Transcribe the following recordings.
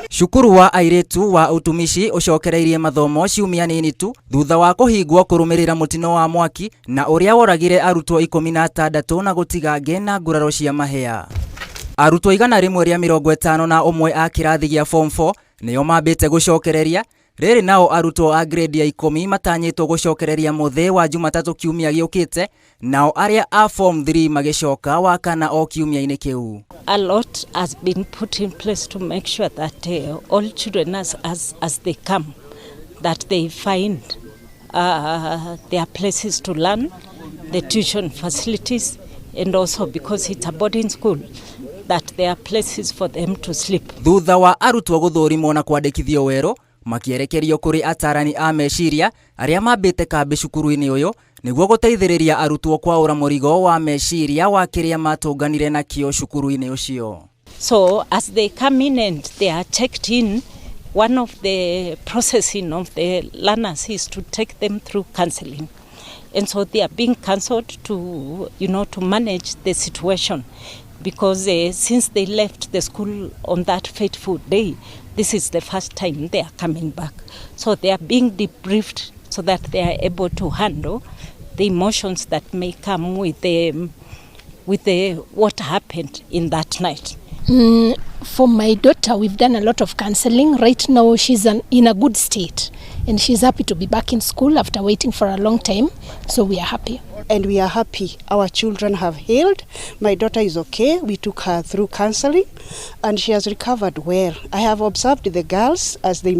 Cukuru wa airĩtu wa utumishi ũcokereirie mathomo ciumia nini tu thutha wa kũhingwo kũrũmĩrĩra mũtino wa mwaki na ũrĩa woragire arutwo 16 na gũtiga angĩ na nguraro cia mahĩa. Arutwo 151 a kĩrathi gĩa form 4 nĩo mambĩte gũcokereria rĩrĩ, nao arutwo a grade ya 10 matanyĩtwo gũcokereria mũthĩ wa Jumatatũ kiumia gĩũkĩte, nao arĩa a form 3 magĩcoka Wakana o kiumia-inĩ kĩu. A lot has been put in place to make sure that all children as they come, that they find their places to learn, the tuition facilities, and also because it's a boarding school, that there are places for them to sleep. Thutha wa arutwo gũthũrimwo na kwandĩkithio werũ, makĩerekerio kũrĩ atarani a meciria arĩa mambĩte kambĩ cukuru-inĩ ũyũ nĩguo gũteithĩrĩria arutwo kwaũra mũrigo wa meciria wa kĩrĩa matũnganire nakĩo cukuru-inĩ ũcio. So as they come in and they are checked in, one of the processing of the learners is to take them through counseling. And so they are being counseled to manage the situation because since they left the school on that fateful day, this is the first time they are coming back. So they are being debriefed so that they are able to handle the emotions that may come with the what happened in that night. For my daughter, we've done a lot of counseling. Right now, she's in a good state and she's happy to be back in school after waiting for a long time. So we are happy. And we are happy our children have healed. My daughter is okay. We took her through counseling and she has recovered well. I have observed the girls as they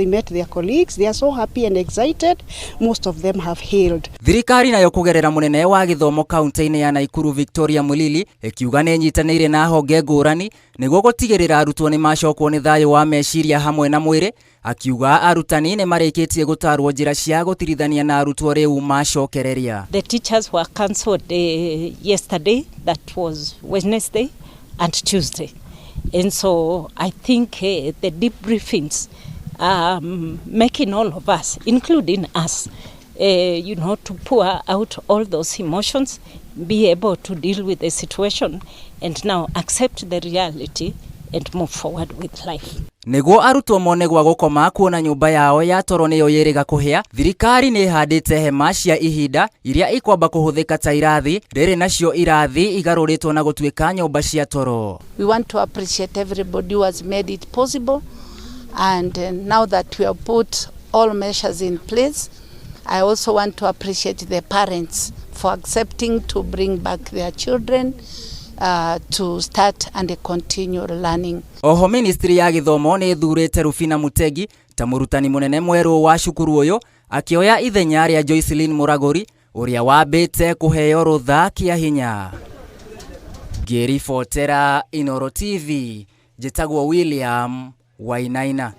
met their colleagues. They are so happy and excited. Most of them have healed. Thirikari nayo kũgerera mũnene wa gĩthomo kaunti-inĩ ya Naikuru Victoria Mulili ĩkiuga nĩ ĩnyitanĩire na honge ngũrani nĩguo gũtigĩrĩra arutwo nĩ macokwo nĩ thayũ wa meciria hamwe na mwĩrĩ. Akiuga arutani nĩ marĩkĩtie gũtarwo njĩra cia gũtirithania na arutwo rĩu macokereria. The teachers were counselled yesterday, that was Wednesday and Tuesday. And so I think the debriefings, making all of us, including us, to pour out all those emotions, be able to deal with the situation, and now accept the reality and move forward with life. Nĩguo arutwo mone gwa gũkoma kuona nyũmba yao ya toro nĩyo yĩrĩga kũhĩa, thirikari nĩ ĩhandĩte hema cia ihinda iria ikwamba kũhũthĩka ta irathi rĩrĩ, nacio irathi igarũrĩtwo na gũtuĩka nyũmba cia toro. We want to appreciate everybody who has made it possible, and now that we have put all measures in place, I also want to appreciate the parents for accepting to bring back their children to start and continue learning. Oho ministry ya gĩthomo nĩ ĩthurĩte Rufina Mutegi ta mũrutani mũnene mwerũ wa cukuru ũyũ, akĩoya ithenya rĩa Joycelyn Mũragũri ũrĩa wambĩte kũheo rũtha kĩa hinya. Ngĩribotera Inooro TV, njĩtagwo William Wainaina.